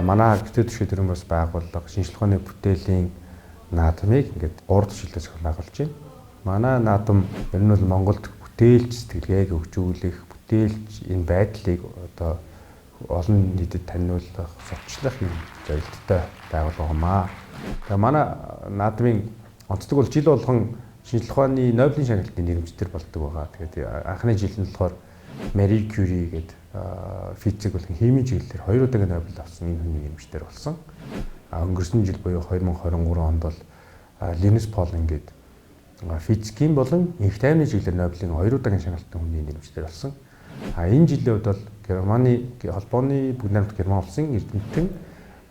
Манай Гэртээ түшид төрийн бас байгууллага шинжлэх ухааны бүтээлийн наадмыг ингээд 3 дахь жилээс зохион байгуулж байна. Манай наадам ер нь бол Монголд бүтээлч сэтгэлгээг хөгжүүлэх, бүтээлч энэ байдлыг одоо олон нийтэд таниулах, судлах юм зорилттой байгууллага юм аа. Тэгээ манай наадмын онцлог бол жил болгон шинжлэх ухааны Нобелийн шагналтын нэрэмжтэр болдог байгаа. Тэгээд анхны жил нь болохоор Мари Кюри гэдэг физик болон химийн чиглэлээр 2 удаагийн Нобель авсан энэ хүний нэрэмжтэр болсон. Өнгөрсөн жил буюу 2023 онд бол Линус Полинг гэдэг физикийн болон энх тайвны чиглэлээр Нобелийн 2 удаагийн шагналтын хүний нэрэмжтэр болсон. Энэ жилийн хувьд бол Германы холбооны бүгд найрамдах Герман улсын эрдэмтэн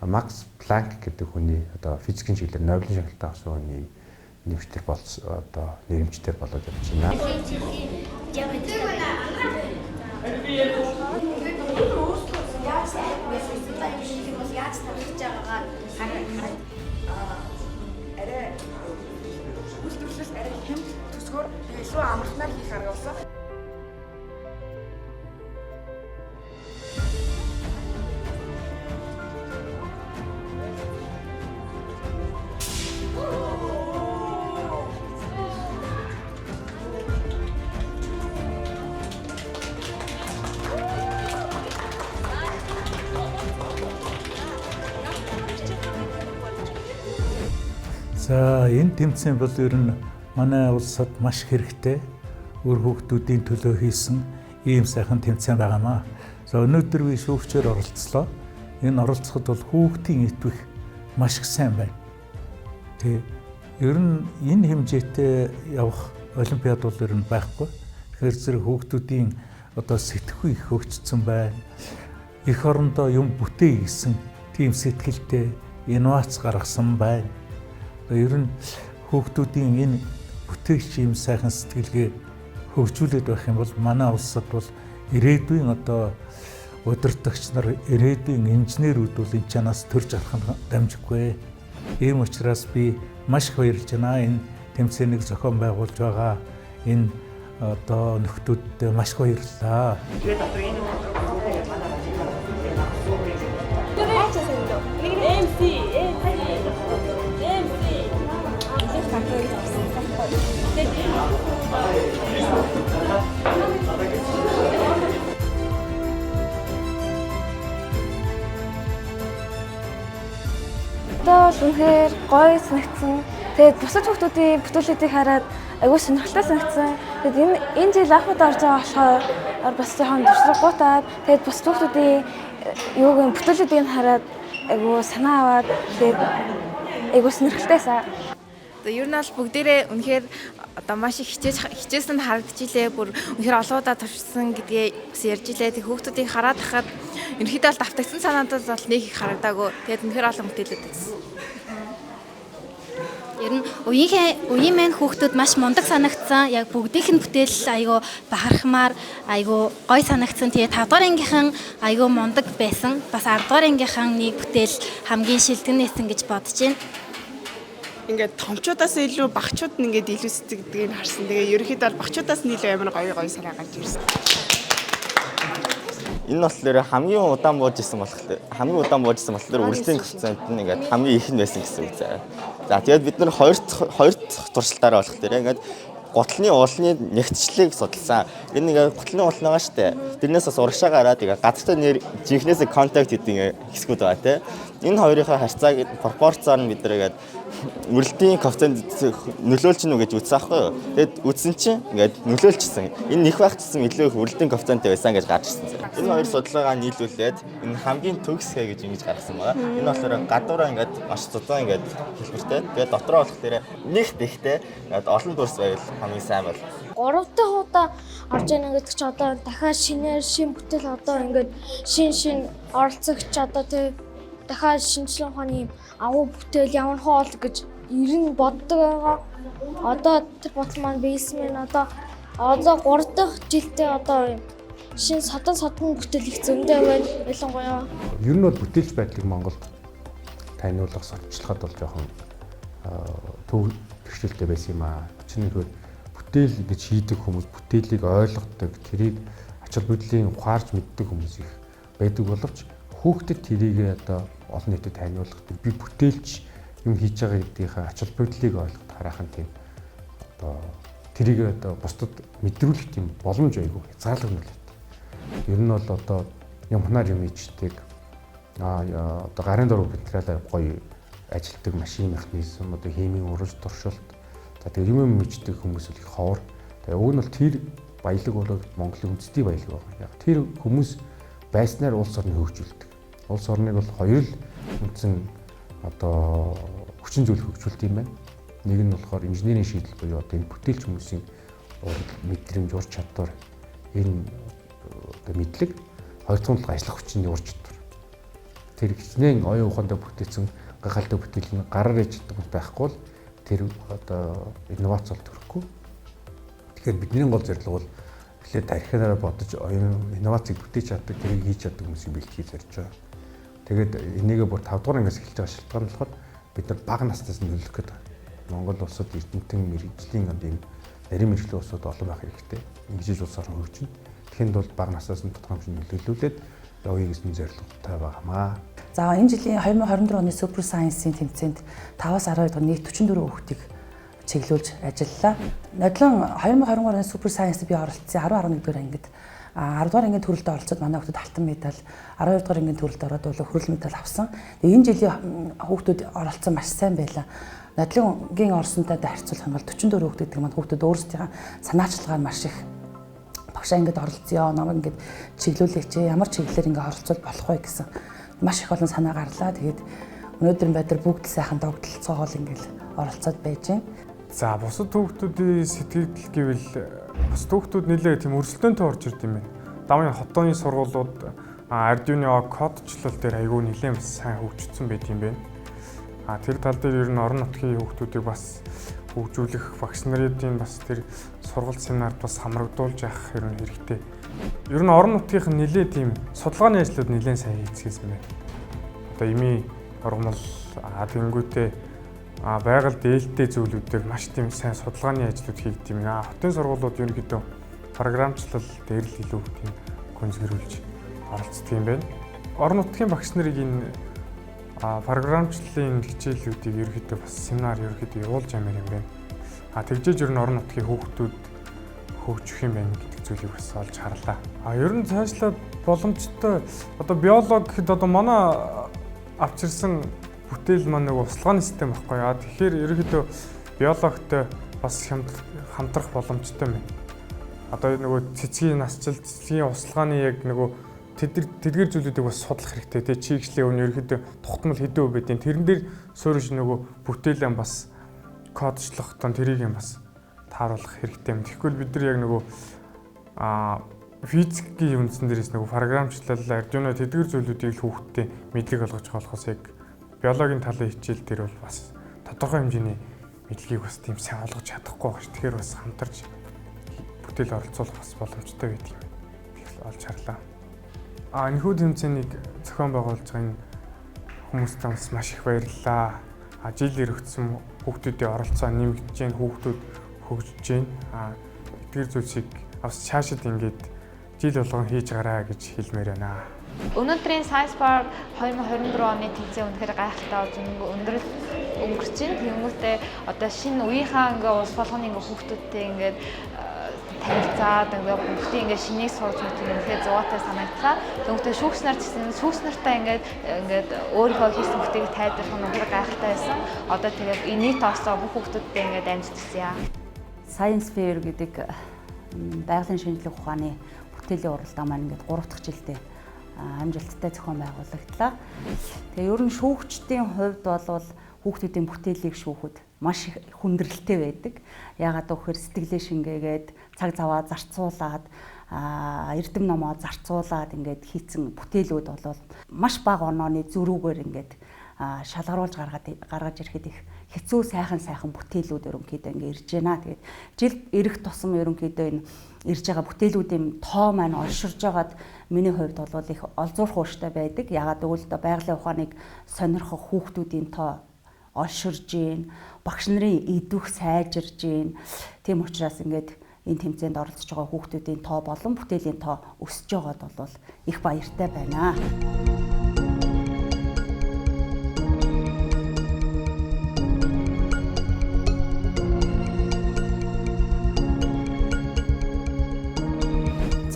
Макс Планк гэдэг хүний одоо физикийн чиглэлээр Нобелийн шагналтаа авсан хүний нэрэмжтэр болсон, одоо нэрэмжтэр болоод явж байна. Арай үйлдвэрлэл арай хямд төсгөөр илүү амархнаар хийх арга болсон. За энэ тэмцээн бол ер нь манай улсад маш хэрэгтэй үр хүүхдүүдийн төлөө хийсэн ийм сайхан тэмцээн байгаамаа. За өнөөдөр би шүүгчээр оролцлоо. Энэ оролцоход бол хүүхдийн итгэх маш их сайн байна. Тэ ер нь энэ хэмжээтэй явах олимпиад бол ер нь байхгүй. Тэгэхээр зэрэг хүүхдүүдийн одоо сэтгхүй их хөгжсөн байна. Эх орондоо юм бүтээе гэсэн тийм сэтгэлтэй инновац гаргасан байна. Ер нь хүүхдүүдийн энэ бүтээгч ийм сайхан сэтгэлгээ хөгжүүлээд байх юм бол манай улсад бол ирээдүйн одоо удирдагч нар, ирээдүйн инженерүүд бол энэ чанаас төрж гарах нь дамжихгүй. Ийм учраас би маш их баярлж байна. Энэ тэмцээнийг зохион байгуулж байгаа энэ одоо нөхдүүдэд маш их баярлалаа. Одоо бол үнэхээр гоё санагдсан. Тэгээд бусад хүүхдүүдийн бүтээлүүдийг хараад айгүй сонирхолтой санагдсан. Тэгээд энэ жил анх удаа орж байгаа болохоор бас жоохон туршлагагүйтай. Тэгээд бусад хүүхдүүдийн юуг нь бүтээлүүдийг нь хараад айгүй санаа аваад тэгээд айгүй сонирхолтойсан. Ер нь бол бүгдээрээ үнэхээр одоо маш их хичээсэн нь харагдчихлээ. Бүр үнэхээр олон удаа туршсан гэдгээ бас ярьж илээ. Тэг хүүхдүүдийг хараад хахад ерөнхийдөө бол давтагдсан санаадаас бол нэг их харагдаагүй. Тэгээд үнэхээр олон бүтээлүүд байсан. Ер нь үеийн маань хүүхдүүд маш мундаг санагдсан. Яг бүгдийнх нь бүтээл айгүй бахархмаар айгүй гоё санагдсан. Тэгээ 5 дугаар ангийнхан айгүй мундаг байсан. Бас 10 дугаар ангийнхан нэг бүтээл хамгийн шилдэг нэсэн гэж бодож байна. Ингээд томчуудаас илүү багчууд нь ингээд илүү сэтгэдгийг харсан. Тэгээ ерөнхийдөө бол багчуудаас нь илүү амар гоё гоё санаа гарч ирсэн. Энэ болохоор хамгийн удаан бууж исэн болохоор хамгийн удаан бууж исэн болохоор үрэлтийн коэффициент нь ингээд хамгийн их нь байсан гэсэн үг заяа. За тэгээд бид нар хоёр дахь туршилтаараа болох дээр ингээд гутлын уулны нэгтчлийг судалсан. Энэ ингээд гутлын уул байгаа штэ. Тэрнээс бас урагшаа гараад ингээд газартай нэр жинхнээсээ контакт гэдэг ингээд хэсгүүд байгаа те. Энэ хоёрынхаа харьцааг пропорцоор нь бид нар ингээд үрэлтийн коэффициент нөлөөлж гинүү гэж үзсэн аахгүй юу. Тэгэд үзсэн чинь ингээд нөлөөлчихсэн. Энэ нэх байх тусам илүү их үрэлтийн коэффициенттэй байсан гэж гарч ирсэн. Энэ хоёр судалгаагаа нийлүүлээд энэ хамгийн төгс хэ гэж ингэж гаргасан байгаа. Энэ болохоор гадуураа ингээд маш зузаан ингээд хэлбэртэй. Тэгээд дотроо болох дээр нэг дэхтэй ингээд олон дүрс байвал хамгийн сайн бол. 3 дахь удаа орж ийнэ гэдэг чи одоо дахиад шинээр шин бүтээл одоо ингээд шин оролцогч одоо тэг дахиад шинжлэх ухааны агуу бүтээл ямар хоол гэж ер нь боддог байгаа. Одоо тэр бодол маань биелсэн байна. Одоо 3 дахь жилдээ одоо шин содон бүтээл их зөндөө байна. Ялангуяа. Ер нь бол бүтээлч байдлыг Монголд таниулах, судалчлахад бол жоохон төв бэрхшээлтэй байсан юм аа. Учир нь бүтээл гэж хийдэг хүмүүс бүтээлийг ойлгодог, тэрийг ач холбогдлын ухаарч мэддэг хүмүүс их байдаг боловч Хүүхдэд тэрийг одоо олон нийтэд таниулах, би бүтээлч юм хийж байгаа гэдгийнхээ ач холбогдлыг ойлгох хараахан тийм одоо тэрийг одоо бусдад мэдрүүлэх тийм боломж айгүй хязгаарлагдмал. Ер нь бол одоо юм хунаар юм ичдэг, одоо гарын дуруу материалаар гоё ажилтдаг машин механизм, одоо химийн уралж туршилт, за тэгээ юм ичдэг хүмүүс бол их ховор. Тэгээ уг нь бол тэр баялаг бол Монголын үндэсний баялаг байгаа. Яг тэр хүмүүс байснаар улс орныг хөгжүүлдэг. Улс орныг бол хоёр л үндсэн одоо хүчин зүйл хөгжүүлдэг юм байна. Нэг нь болохоор инженерийн шийдэл буюу одоо энэ бүтээлч хүмүүсийн мэдрэмж, ур чадвар, энэ одоо мэдлэг, хоёр дахь нь ажиллах хүчний ур чадвар. Тэр хичнээн оюун ухаантай бүтээсэн гайхалтай бүтээл нь гараар иж чаддаг байхгүй бол тэр одоо инновац бол төрөхгүй. Тэгэхээр бидний гол зорилго бол эхлээд тархинаараа бодож оюун инновацийг бүтээж чаддаг, тэрийг хийж чаддаг хүмүүсийг бэлтгэж зорж байгаа. Тэгээд энийгээ бүр 5 дугаар ангиас эхэлж байгаа шалтгаан нь болохоор бид нар бага наснаас нөлөөлөх гэдэг. Монгол улсад эрдэмтэн мэргэжлийн одоо ийм нарийн мэргэжлийн улсууд олон байх хэрэгтэй. Ингэж улс орон хөгжинэ. Тэгэхэд бол бага наснаас нь тодорхой хэмжээнд нөлөөлүүлээд явъя гэсэн зорилготой байгаамаа. За энэ жилийн 2024 оны Super Science-ийн тэмцээнд 5-аас 12 дахь нийт 44 хүүхдийг чиглүүлж ажиллалаа. Нодлон 2023 оны Super Science би оролцсон 10-11 дугаар ангид 10 дугаар ангийн төрөлд оролцоод манай хүүхдүүд алтан медаль, 12 дугаар ангийн төрөлд ороод бол хүрэл медаль авсан. Тэгээ энэ жилийн хүүхдүүд оролцсон маш сайн байлаа. Нодлонгийн орсонтой харьцуулах юм бол 44 хүүхд гэдэг маань хүүхдүүд өөрсдийнхөө санаачлагаар маш их багшаа ингэж оролцъё, намайг ингэж чиглүүлээч, ямар чиглэлээр ингэ оролцвол болох вэ гэсэн маш их олон санаа гарлаа. Тэгээд өнөөдрийн байдлаар бүгд л сайхан догдолцоогоол ингээл оролцоод байж байна. За бусад хүүхдүүдийн сэтгэл гэвэл бусад хүүхдүүд нэлээ тийм өрсөлдөөнтэй орж ирд юм байна. Давын хотооны сургуулиуд Arduino кодчлал дээр айгүй нэлээд бас сайн хөгжсөн байт юм байна. Тэр тал дээр ер нь орон нутгийн хүүхдүүдийг бас хөгжүүлэх багш нарын бас тэр сургалт семинард бас хамрагдуулж явах ер нь хэрэгтэй. Ер нь орон нутгийнх нь нэлээд тийм судалгааны ажлууд нэлээд сайн хийцгээсэн байна. Одоо эмийн ургамал тэнгуүтэй байгаль дээлтэй зүйлүүдээр маш тийм сайн судалгааны ажлууд хийгд юм аа. Хотын сургуулиуд ерөнхийдөө програмчлал дээр л илүү тийм гүнзгийрүүлж оролцдог юм байна. Орон нутгийн багш нарыг энэ програмчлалын хичээлүүдийг ерөнхийдөө бас семинар ерөнхийдөө явуулж амаар юм байна. Тэгжээж ер нь орон нутгийн хүүхдүүд хөгжих юм байна гэдэг зүйлийг бас олж харлаа. Ер нь цаашлаад боломжтой одоо биолог гэхэд одоо манай авчирсан бүтээл маань нэг услгааны систем байхгүй яа. Тэгэхээр ерөнхийдөө биологтой бас хамтрах боломжтой юм байна. Одоо нөгөө цэцгийн насжилт, цэцгийн услгааны яг нөгөө тэдгэр зүйлүүдийг бас судлах хэрэгтэй. Тэгээ чигшлээ өн ерөнхийдөө тогтмол хэдэн үе байдیں۔ Тэрэн дээр суурьш нөгөө бүтээлэн бас кодчлох тон тэрийг юм бас тааруулах хэрэгтэй юм. Тэгэхгүй бид нар яг нөгөө физикийн үндсэн дээрээс нөгөө програмчлал, Arduino тэдгэр зүйлүүдийг л хүүхдтэй мэдлэг олгож болохоос яг биологийн талын хичээл дээр бол бас тодорхой хэмжээний мэдлэгийг бас тийм сайн олгож чадахгүй байгаа ш. Тэгэхээр бас хамтарч бүтээл оролцуулах бас боломжтой байдаг юм. Тэгэхээр олж харлаа. Энэхүү тэмцээнийг зохион байгуулж байгаа энэ хүмүүстээ бас маш их баярлалаа. Жил өргөцсөн хүүхдүүдийн оролцоо нэмэгдэж гин, хүүхдүүд хөгжиж гин. Эдгээр зүйлсийг бас цаашид ингээд жил болгон хийж гараа гэж хэлмээр байна. Өнөөдрийн Science Bar 2024 оны тэмцээн үнэхээр гайхалтай болж өндөрлөл өнгөрч байна. Тэнгүүтээ одоо шинэ үеийнхаа ингээ улс болгоны ингээ хүүхдүүдтэй ингээд танилцаад ингээ бүгдийн ингээ шинийг сурч мэдэх үнэхээр зугаатай санагдлаа. Тэнгүүтээ шүүгч нар гэсэн шүүгч нартай ингээд өөрийнхөө хийсэн бүтээгийг тайлбарлах нь үнэхээр гайхалтай байсан. Одоо тэгээд энэ тооцоо бүх хүүхдүүдтэй ингээд амжилт хүсье. Science Fair гэдэг байгалийн шинжлэх ухааны бүтээлийн уралдаан маань ингээд 3 дахь жилдээ амжилттай зохион байгуулагдлаа. Тэгээ ер нь шүүгчдийн хувьд бол хүүхдүүдийн бүтээлийг шүүхэд маш хүндрэлтэй байдаг. Яагаад гэвэл сэтгэлээ шингээгээд цаг заваа зарцуулаад эрдэм номоо зарцуулаад ингээд хийцэн бүтээлүүд бол маш бага онооны зөрүүгээр ингээд шалгаруулж гаргаж ирэхэд их хэцүү сайхан бүтээлүүд ерөнхийдөө ингээд ирж байна. Тэгээд жил ирэх тусам ерөнхийдөө энэ ирж байгаа бүтээлүүдийн тоо маань олширж байгаад миний хувьд бол их олзуурах ууштай байдаг. Яагаад гэвэл одоо байгалийн ухааныг сонирхох хүүхдүүдийн тоо олширж гин, багш нарын идэвх сайжирж гин. Тийм учраас ингээд энэ тэмцээнд оролцож байгаа хүүхдүүдийн тоо болон бүтээлийн тоо өсөж байгаад бол их баяртай байна.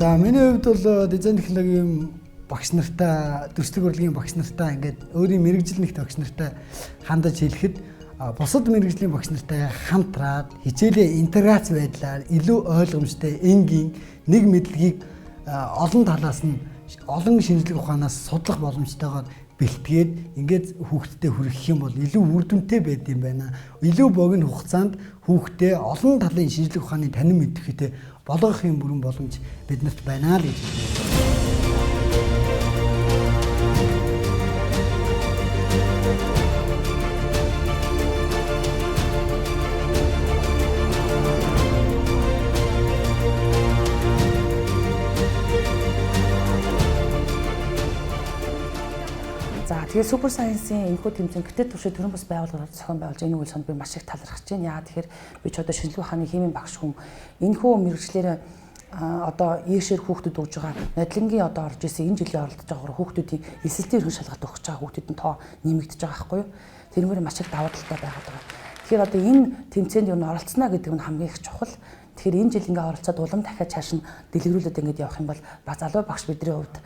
За миний хувьд бол дизайн технологийн багш нартай, дүрслэг урлагийн багш нартай ингээд өөрийн мэргэжил нэгт багш нартай хандаж хэлэхэд бусад мэргэжлийн багш нартай хамтраад хичээлээ интеграц байдлаар илүү ойлгомжтой, энгийн нэг мэдлэгийг олон талаас нь олон шинжлэх ухаанаас судлах боломжтойгоор бэлтгээд ингээд хүүхдтэд хүргэх юм бол илүү үр дүнтэй байд юм байна. Илүү богино хугацаанд хүүхдээ олон талын шинжлэх ухааны танин мэдэхүйтэй болгох юм бүрэн боломж биднэрт байна л гэж хэлмээр. За тэгээ Super Science-ийн энэхүү тэмцээн гэтэл туршид төрийн бас байгууллагаар зохион байгуулж энэ үйл сонд би маш их талархаж байна. Яагаад тэгэхээр би ч одоо шинжлэх ухааны химийн багш хүн энэхүү мэргэжлээрээ одоо ийшээр хүүхдүүд өгж байгаа нодлонгийн одоо орж исэн энэ жилийн оролдож байгаа хүүхдүүдийн элсэлтийн эрхэн шалгалт өгч байгаа хүүхдүүдийн тоо нэмэгдэж байгаа байхгүй юу? Тэрнгээр маш их давуу талтай байгаад байгаа. Тэгэхээр одоо энэ тэмцээнд юу н оролцсноо гэдэг нь хамгийн их чухал. Тэгэхээр энэ жил ингээ оролцоод улам дахиад цааш нь дэлгэрүүлээд ингээд явах юм бол ба залуу багш бидний хувьд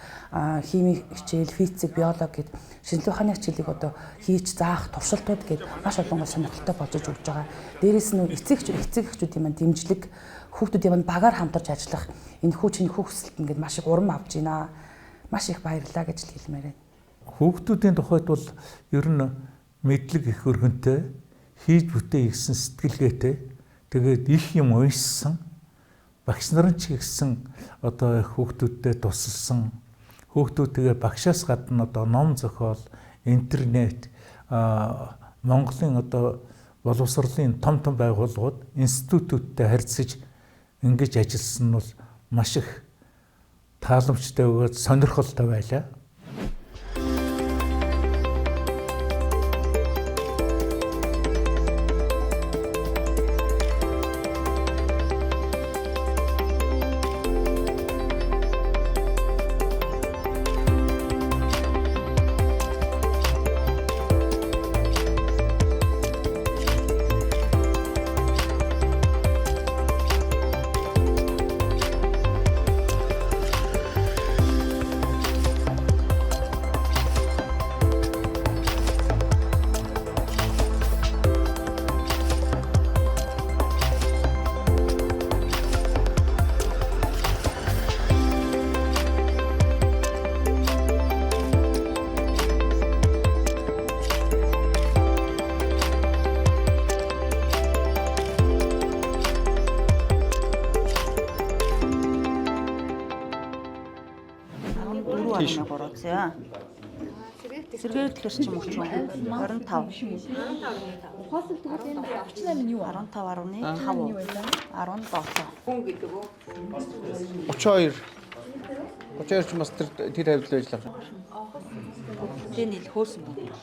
хими хичээл, физик, биологи гэд шинжлэх ухааны хичээлийг одоо хийж заах туршилтууд гэд маш олон гол сонирхолтой болж өгч байгаа. Дээрээс нь эцэг эхчүүдийн маань дэмжлэг, хүүхдүүдийн маань багаар хамтарч ажиллах энэ хүү чинь хүсэлт ингээд маш их урам авч байна. Маш их баярлалаа гэж хэлмээр байна. Хүүхдүүдийн тухайд бол ер нь мэдлэг их өргөнтэй, хийж бүтээ гэсэн сэтгэлгээтэй. Тэгээд их юм уншсан, багш нар нь ч гэсэн одоо хүүхдүүдтэй тусалсан. Хүүхдүүдтэйгээ багшаас гадна одоо ном зохиол, интернет, Монголын одоо боловсролын том том байгууллагууд, институтүүдтэй харьцаж ингэж ажилласан нь бол маш их тааламжтай бөгөөд сонирхолтой байлаа. За. Сэргээр тэгэхээр ч юм уу 25. Ухаасал тэгвэл энэ 38 нь юу? 15.5. 17. Хүн гэдэг үү? 32. 32 ч бас тэр хавьд л байж лав. Тэ нийл хөөсөн бодлого.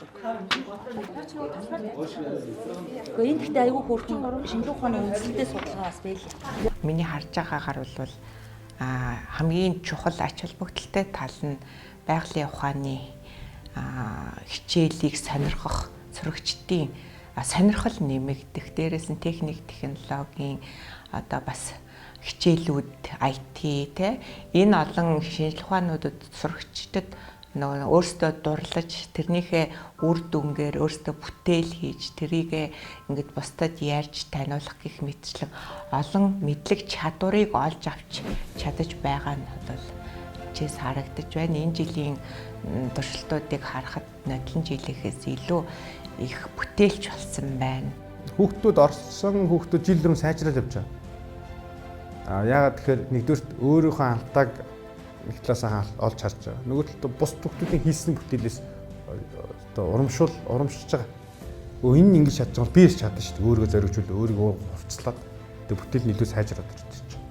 Гэхдээ энэ гэхдээ айгүй хөөрхөн шинжлэх ухааны үндсэлтэй судалгаа бас байлээ. Миний харж байгаагаар бол хамгийн чухал ач холбогдолтой тал нь байгалийн ухааны хичээлийг сонирхох сурагчдын сонирхол нэмэгдэх, дээрээс нь техник технологийн одоо бас хичээлүүд, IT те энэ олон шинжлэх ухаануудад сурагчдад нөгөө өөрсдөө дурлаж тэрнийхээ үр дүнгээр өөрсдөө бүтээл хийж тэрийгэ ингээд бусдад ярьж таниулах гэх мэтчлэн олон мэдлэг чадварыг олж авч чадаж байгаа нь бол хичээс харагдаж байна. Энэ жилийн туршилтуудыг харахад нодлон жилийнхээс илүү их бүтээлч болсон байна. Хүүхдүүд орсон хүүхдүүд жил дүрэм сайжраад явж байгаа. Яагаад тэгэхээр нэгдүгээрт өөрийнхөө алтааг нэг талаасаа олж харж байгаа. Нөгөө талд бус хүүхдүүдийн хийсэн бүтээлээс одоо урамшиж байгаа. Энэ ингэж чадж байгаа бол би ч чадна шүү дээ. Өөрийгөө зоригжуул, өөрийгөө хувцлаад тэгээ бүтээл нь илүү сайжраад ирж байна.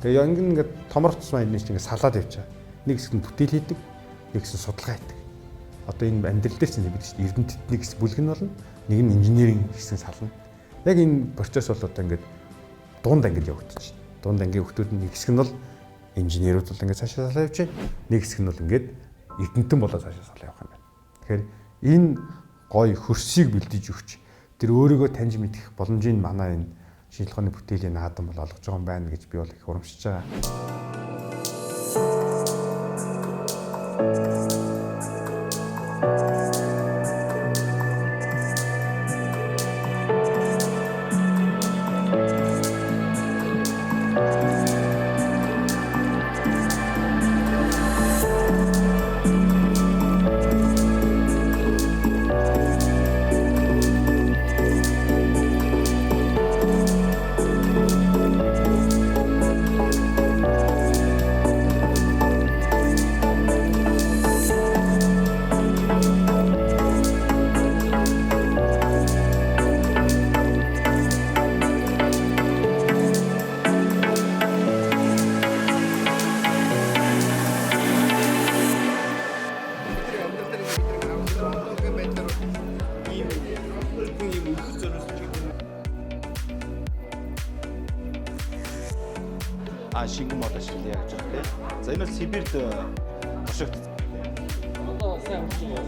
Тэгээ ингээд томрох тусмаа энэ чинь ингээд салаад явж байгаа. Нэг хэсэг нь бүтээл хийдэг, нэг хэсэг нь судалгаа хийдэг. Одоо энэ амьдрал дээр чинь бид шүү дээ. Эрдэмтэд нэг хэсэг бүлэг нь болно, нэг нь инженерийн хэсэг сална. Яг энэ процесс бол одоо ингээд дунд ангид явагдчих. Дунд ангийн хүүхдүүд нь нэг хэсэг нь бол инженерүүд бол ингээд цаашаа салаа явж байна. Нэг хэсэг нь бол ингээд эрдэмтэн болоо цаашаа салаа явах юм байна. Тэгэхээр энэ гоё хөрсийг бэлдэж өгч тэр өөрийгөө таньж мэдэх боломжийг манай энэ шинжлэх ухааны бүтээлийн наадам бол олгож байгаа юм байна гэж би бол их урамшиж байгаа. Шингэн мод ашиглая гэж байна тийм. За энэ бол Сибирд туршигдсан. Одоо сайн хурж байгаа.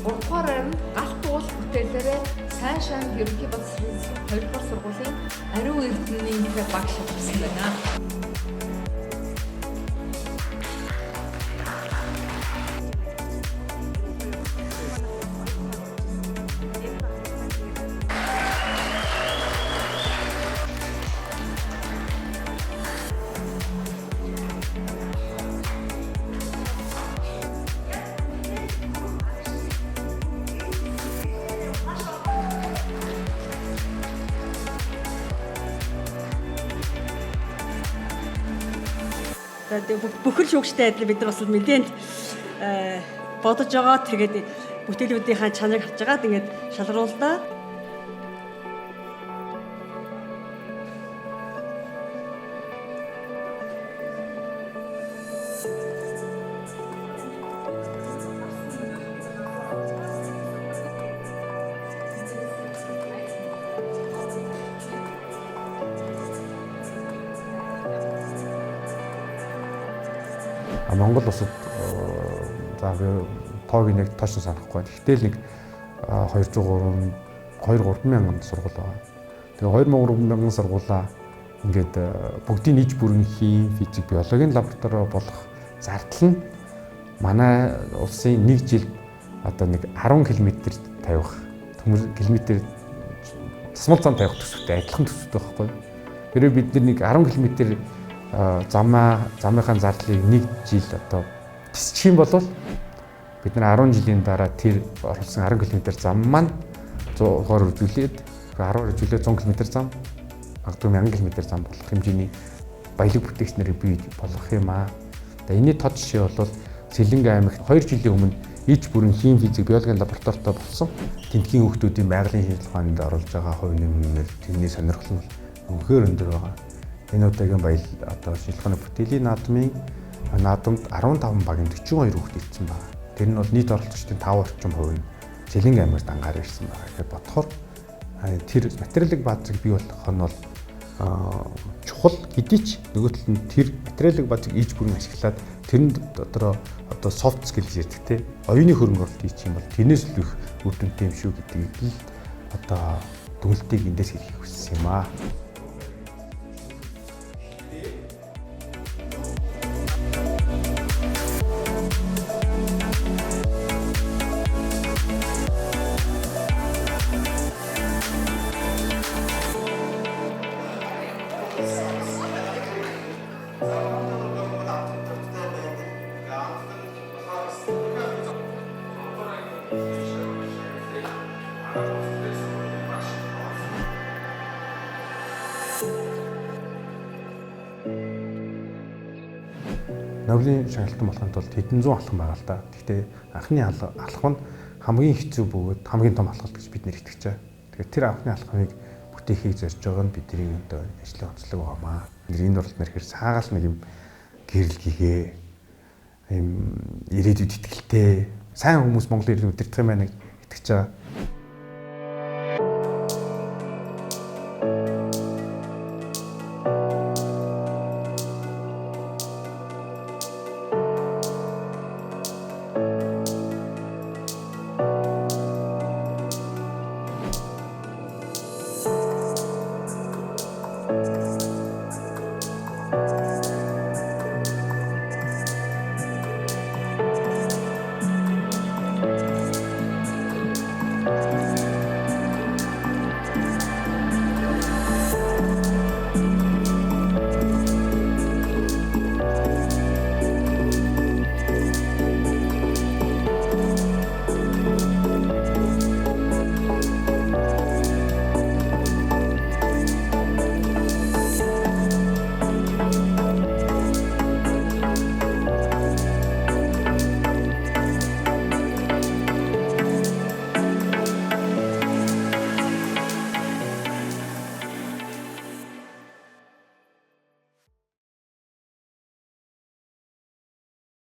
Гуравдугаар байр нь галт уул бүтээлээрээ сайн шан ерөнхий бод 2 дугаар сургуулийн ариун эрдэнийн баг шалгарсан байна. Бүхэл шүүгчтэй адил бид нар бас мэдээнд бодож байгаа. Тэгээд бүтээлүүдийнхаа чанарыг харж байгаад ингээд шалгарууллаа. Монгол улсад за би тоог нэг тоошин санахгүй. Гэхдээ л нэг 203 2 3 мянган сургууль байгаа. Тэгээ 2 3 мянган сургуулаа ингээд бүгдийн нийт бүрэн хим, физик, биологийн лаборатори болох зардал нь манай улсын нэг жил одоо нэг 10 км тавих, километр тасмал зам тавих төсөвтэй адилхан төсөвтэй байхгүй. Тэрээр бид нэг 10 км замынхаа зардлыг нэг жил одоо тисчих юм бол бид нар 10 жилийн дараа тэр оруулсан 10 км зам маань 100-оор үзүүлээд 10-аар үзүүлээд 100 км зам, магадгүй 1000 км зам болох хэмжээний баялаг бүтээгчнэрийг бий болгох юм аа. За энэний тод жишээ бол Сэлэнгэ аймагт 2 жилийн өмнө иж бүрэн хим, физик, биологийн лабораторитой болсон. Тентхийн хүүхдүүдийн байгалийн шинжилгээ ухаанд оруулж байгаа хувь нэмэр тэрний сонирхол нь үнэхээр өндөр байгаа. Энэ удаагийн баял одоо шинжилгээ ухааны бүтээлийн наадмын наадамд 15 багийн 42 хүүхэд ирсэн байна. Тэр нь бол нийт оролцогчдын 5 орчим хувь нь Сэлэнгэ аймагт ангаар ирсэн байгаа. Тэгэхээр бодохоор тэр материалын баазыг бий болгох нь бол чухал хэдий ч нөгөө талд нь тэр материалын баазыг иж бүрэн ашиглаад тэрэн дотроо одоо soft skill гэж ярьдаг те оюуны хөрөнгө оруулалт хийчих юм бол тэрнээс илүү их үр дүнтэй юм шүү гэдгийг л одоо дүгнэлтийг эндээс хийхийг хүссэн юм аа. Нобелийн шагналтан болохын тулд хэдэн зуун алхам байгаа л да. Гэхдээ анхны алхам нь хамгийн хэцүү бөгөөд хамгийн том алхалт гэж бид нэр итгэж байгаа. Тэгэхээр тэр анхны алхмыг бүтээхийг зорж байгаа нь бидний одоо ажлын онцлог байгаамаа. Энэ уралд нэрхээр саагаал нэг юм гэрэл гигээ юм ирээдүйд итгэлтэй сайн хүмүүс Монголын иргэд удирдах юм байна гэж итгэж байгаа.